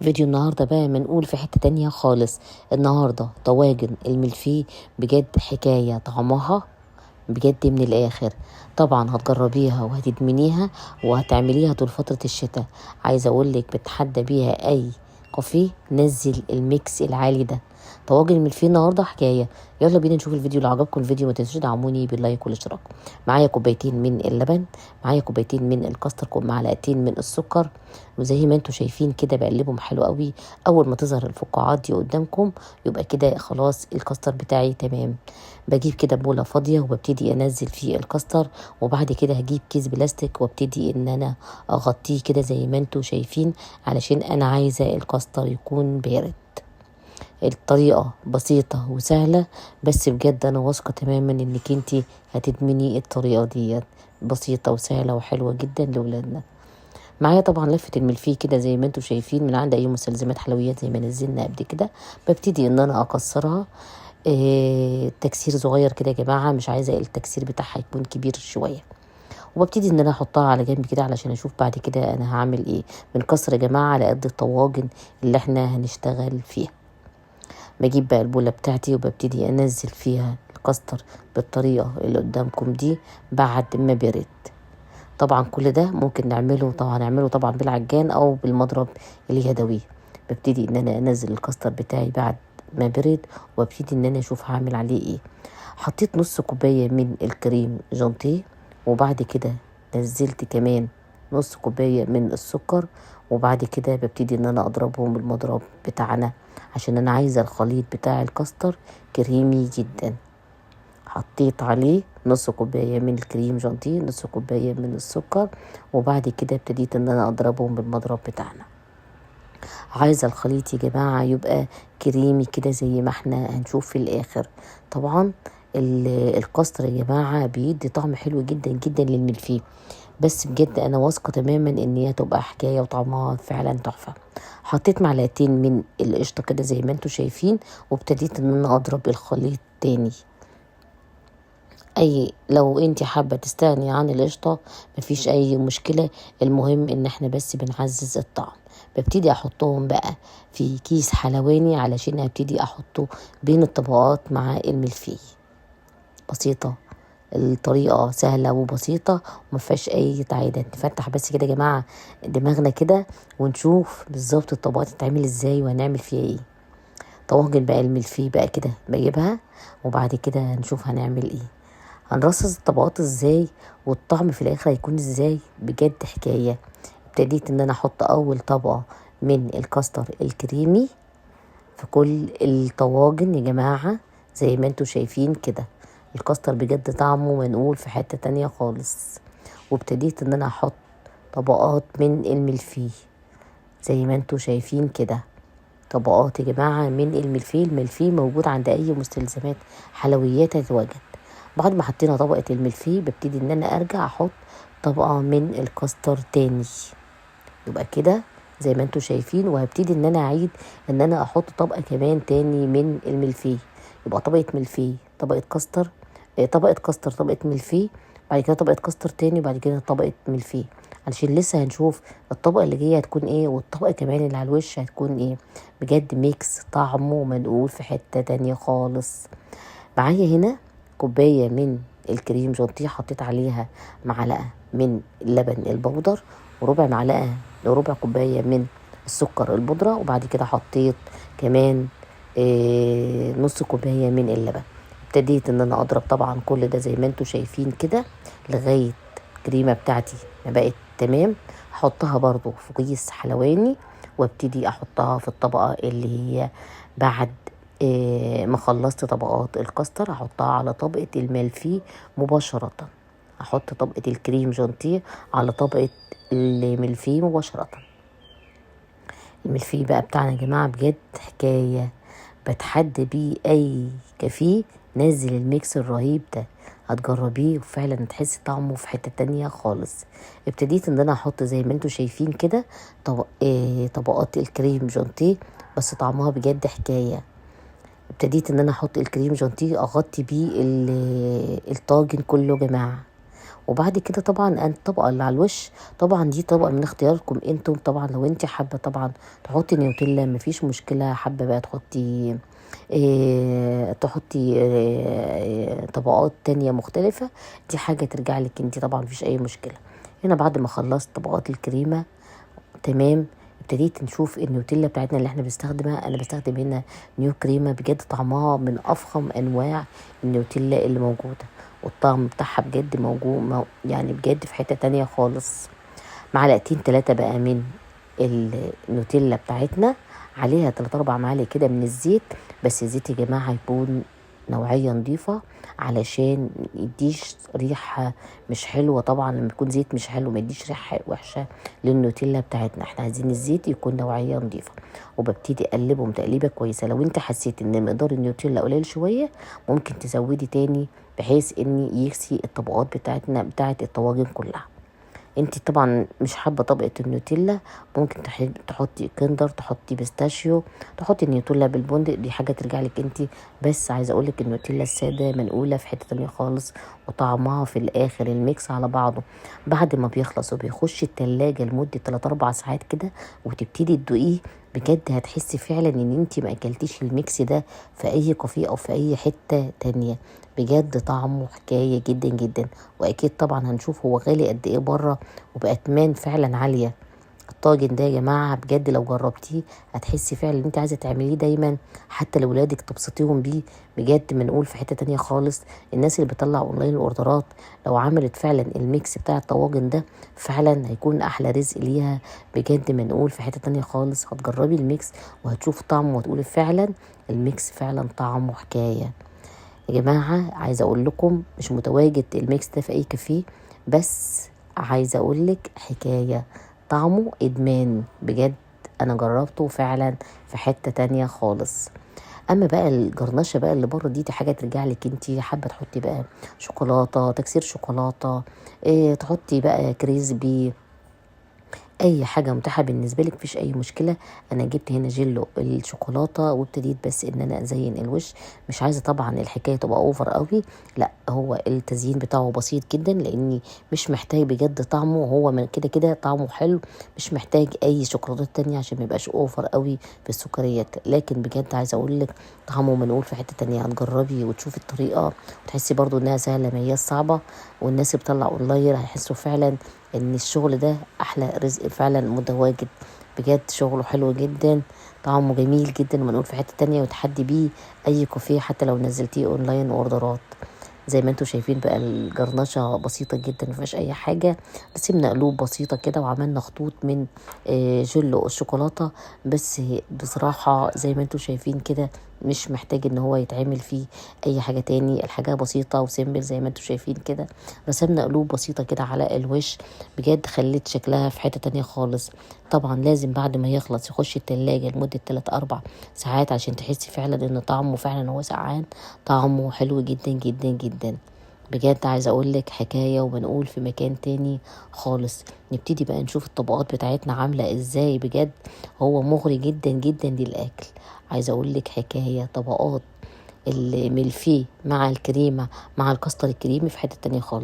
فيديو النهاردة بقى منقول في حتة تانية خالص. النهاردة طواجن الملفيه بجد حكاية، طعمها بجد من الآخر. طبعا هتجربيها وهتدمنيها وهتعمليها طول فترة الشتاء. عايزة اقولك بتحدى بيها اي كافيه نزل ال mix العالي ده. طواجن الملفيه النهارده حكاية. يلا بينا نشوف الفيديو. لو عجبكم الفيديو ما تنسوش تدعموني بال like والاشتراك. معايا كوبايتين من اللبن، معايا كوبايتين من الكاستر، معلقتين من السكر، وزي ما انتم شايفين كده بقلبهم حلو قوي. اول ما تظهر الفقاعات دي قدامكم يبقى كده خلاص الكاستر بتاعي تمام. بجيب كده بوله فاضية وببتدي انزل فيه الكاستر، وبعد كده هجيب كيس بلاستيك وابتدي ان انا اغطيه كده زي ما انتم شايفين، علشان انا عايزه الكاستر يكون بارد. الطريقة بسيطة وسهلة، بس بجد أنا واثقة تماما إنك انتي هتدمني الطريقة ديت. بسيطة وسهلة وحلوة جدا لولادنا. معايا طبعا لفة الملفيه كده زي ما انتم شايفين من عند أي مستلزمات حلويات زي ما نزلنا قبل كده. ببتدي إن أنا أكسرها، تكسير صغير كده يا جماعة، مش عايزة التكسير بتاعها يكون كبير شوية. وببتدي ان انا احطها على جنب كده علشان اشوف بعد كده انا هعمل ايه. بنكسر يا جماعة على قد الطواجن اللي احنا هنشتغل فيها. بجيب بقى البولة بتاعتي وببتدي انزل فيها الكاستر بالطريقة اللي قدامكم دي بعد ما برد. طبعا كل ده ممكن نعمله، طبعا نعمله طبعا بالعجان او بالمضرب اليدوي. ببتدي ان انا انزل الكاستر بتاعي بعد ما برد، وابتدي ان انا اشوف هعمل عليه ايه. حطيت نص كوباية من الكريم جانتيه، وبعد كده نزلت كمان نص كوباية من السكر، وبعد كده ببتدي ان انا اضربهم بالمضرب بتاعنا عشان انا عايزة الخليط بتاع الكاستر كريمي جدا. حطيت عليه نص كوباية من الكريم جانتيه، نص كوباية من السكر، وبعد كده ابتديت ان انا اضربهم بالمضرب بتاعنا. عايزة الخليط يا جماعة يبقى كريمي كده زي ما احنا هنشوف في الاخر. طبعا الكاستر يا جماعة بيدي طعم حلو جدا جدا للملفيه، بس بجد انا واثقة تماما ان هي تبقى حكاية وطعمها فعلا تحفة. حطيت معلقتين من القشطة كده زي ما انتم شايفين، وابتديت ان انا اضرب الخليط تاني. اي لو انت حابة تستغني عن القشطة مفيش اي مشكلة، المهم ان احنا بس بنعزز الطعم. ببتدي احطهم بقى في كيس حلواني علشان ابتدي احطه بين الطبقات مع الملفيه. بسيطة الطريقة، سهلة وبسيطة وما فيهاش اي تعقيدات. نفتح بس كده يا جماعة دماغنا كده ونشوف بالظبط الطبقات تتعمل ازاي وهنعمل فيها ايه. طواجن بقى الملفيه بقى كده بجيبها، وبعد كده هنشوف هنعمل ايه، هنرصص الطبقات ازاي، والطعم في الاخر هيكون ازاي. بجد حكاية. ابتديت ان انا احط اول طبقة من الكاستر الكريمي في كل الطواجن يا جماعة زي ما انتوا شايفين كده. الكاستر بجد طعمه منقول في حتة تانية خالص. وابتديت ان انا احط طبقات من الملفيه زي ما انتوا شايفين كده، طبقات يا جماعة من الملفيه. الملفيه موجود عند اي مستلزمات حلويات هتتواجد. بعد ما حطينا طبقة الملفيه ببتدي ان انا ارجع احط طبقة من الكاستر تاني، يبقى كده زي ما انتوا شايفين. وهبتدي ان انا اعيد ان انا احط طبقة كمان تاني من الملفيه، يبقى طبقة ملفيه، طبقة كاستر، طبقة كاستر، طبقة ملفيه، بعد كده طبقة كاستر تاني، وبعد كده طبقة ملفيه، علشان لسه هنشوف الطبقة اللي جاية هتكون ايه، والطبقة كمان اللي على الوش هتكون ايه. بجد mix طعمه منقول في حتة تانية خالص. معايا هنا كوباية من الكريم جانتيه حطيت عليها معلقة من اللبن البودر، وربع معلقة وربع كوباية من السكر البودرة، وبعد كده حطيت كمان، نص كوباية من اللبن. ابتديت ان انا اضرب طبعا كل ده زي ما انتوا شايفين كده لغاية الكريمة بتاعتي ما بقت تمام. هحطها برضو في كيس حلواني وابتدي احطها في الطبقة اللي هي بعد ما خلصت طبقات الكاستر. هحطها على طبقة الملفيه مباشرة، هحط طبقة الكريم جانتيه على طبقة الملفيه مباشرة. الملفيه بقى بتاعنا يا جماعة بجد حكاية، بتحدى بيه أي كافيه نزل ال mix الرهيب ده، هتجربيه وفعلا تحسي طعمه في حتة تانية خالص. ابتديت ان انا احط زي ما انتوا شايفين كده طبقات الكريم جانتيه، بس طعمها بجد حكاية. ابتديت ان انا احط الكريم جانتيه اغطي بيه الطاجن كله يا جماعة، وبعد كده طبعا الطبقة اللي على الوش طبعا دي طبقه من اختياركم انتم. طبعا لو انت حابة طبعا تحطي نيوتيلا مفيش مشكلة، حابة بقى تحطي تحطي طبقات تانية مختلفة، دي حاجة ترجع لك انت، طبعا مفيش اي مشكلة. هنا بعد ما خلصت طبقات الكريمة تمام، ابتديت نشوف النيوتيلا بتاعتنا اللي احنا بنستخدمها. انا بستخدم هنا نيو كريمة، بجد طعمها من افخم انواع النيوتيلا اللي موجودة، والطعم بتاعها بجد موجود يعني بجد في حتة تانية خالص. معلقتين 3 بقى من النوتيلا بتاعتنا، عليها 3-4 معالق كده من الزيت، بس الزيت يا جماعة يكون نوعية نظيفة علشان يديش ريحة مش حلوة. طبعا لما يكون زيت مش حلو ما يديش ريحة وحشة للنوتيلا بتاعتنا، احنا عايزين الزيت يكون نوعية نظيفة. وببتدي اقلبهم تقليبة كويسة. لو انت حسيت ان مقدار النوتيلا قليل شوية ممكن تزودي تاني بحيث ان يكسي الطبقات بتاعتنا بتاعت الطواجن كلها. انت طبعا مش حابة طبقه النوتيلا ممكن تحطي كندر، تحطي pistachio، تحطي النيوتيلا بالبندق، دي حاجة ترجع لك انت. بس عايزه اقول لك النوتيلا السادة منقوله في حتة تانية خالص، وطعمها في الاخر ال mix على بعضه بعد ما بيخلص وبيخش التلاجة لمدة 3-4 ساعات كده وتبتدي تدوقيه، بجد هتحسي فعلا ان انت ما اكلتيش ال mix ده في اي كافيه او في اي حتة تانية. بجد طعمه حكاية جدا جدا. واكيد طبعا هنشوف هو غالي قد ايه بره وبأتمان فعلا عالية. الطاجن ده يا جماعة بجد لو جربتيه هتحسي فعلا ان انت عايزه تعمليه دايما، حتى لولادك تبسطيهم بيه. بجد منقول في حتة تانية خالص. الناس اللي بتطلع اونلاين الاوردرات لو عملت فعلا ال mix بتاع الطواجن ده فعلا هيكون احلى رزق ليها. بجد منقول في حتة تانية خالص. هتجربي ال mix وهتشوف طعمه وهتقولي فعلا ال mix فعلا طعمه حكاية. يا جماعة عايزه اقول لكم مش متواجد ال mix ده في اي كافيه، بس عايزه اقول لك حكاية، طعمه ادمان بجد. انا جربته فعلا في حتة تانية خالص. اما بقى الجرنشه بقى اللي بره دي حاجة ترجع لك انت، حابة تحطي بقى شوكولاتة، تكسير شوكولاتة، تحطي بقى crispy، اي حاجة متاحة بالنسبة لك مفيش اي مشكلة. انا جبت هنا جيلو الشوكولاتة وابتديت بس ان انا ازين الوش. مش عايزه طبعا الحكاية تبقى over قوي، لا هو التزيين بتاعه بسيط جدا لاني مش محتاج بجد طعمه، هو من كده كده طعمه حلو، مش محتاج اي شوكولاتات تانية عشان ما يبقاش over قوي في السكريات. لكن بجد عايزه اقول لك طعمه منقول في حتة تانية. هتجربي وتشوفي الطريقة وتحسي برضو انها سهلة ما هياش صعبة، والناس اللي بتطلع اونلاين هيحسوا فعلا ان الشغل ده احلى رزق فعلا متواجد. بجد شغله حلو جدا، طعمه جميل جدا، ومنقول في حتة تانية، وتحدي بيه اي كافيه حتى لو نزلتيه اونلاين اوردرات. زي ما انتم شايفين بقى الجرنشه بسيطة جدا مفيهاش اي حاجة، رسمنا قلوب بسيطة كده وعملنا خطوط من جيلو الشوكولاتة. بس بصراحة زي ما انتم شايفين كده مش محتاج ان هو يتعمل فيه اي حاجة تاني، الحاجة بسيطة و simple زي ما انتم شايفين كده. رسمنا قلوب بسيطة كده على الوش، بجد خلت شكلها في حتة تانية خالص. طبعا لازم بعد ما يخلص يخش التلاجة لمدة 3-4 ساعات عشان تحسي فعلا ان طعمه فعلا هو سقعان، طعمه حلو جدا جدا جدا. بجد عايزه اقول لك حكاية وبنقول في مكان تاني خالص. نبتدي بقى نشوف الطبقات بتاعتنا عامله ازاي. بجد هو مغري جدا جدا للاكل. عايزه اقول لك حكاية، طبقات الملفيه مع الكريمة مع الكاستر الكريمي في حتة تانية خالص.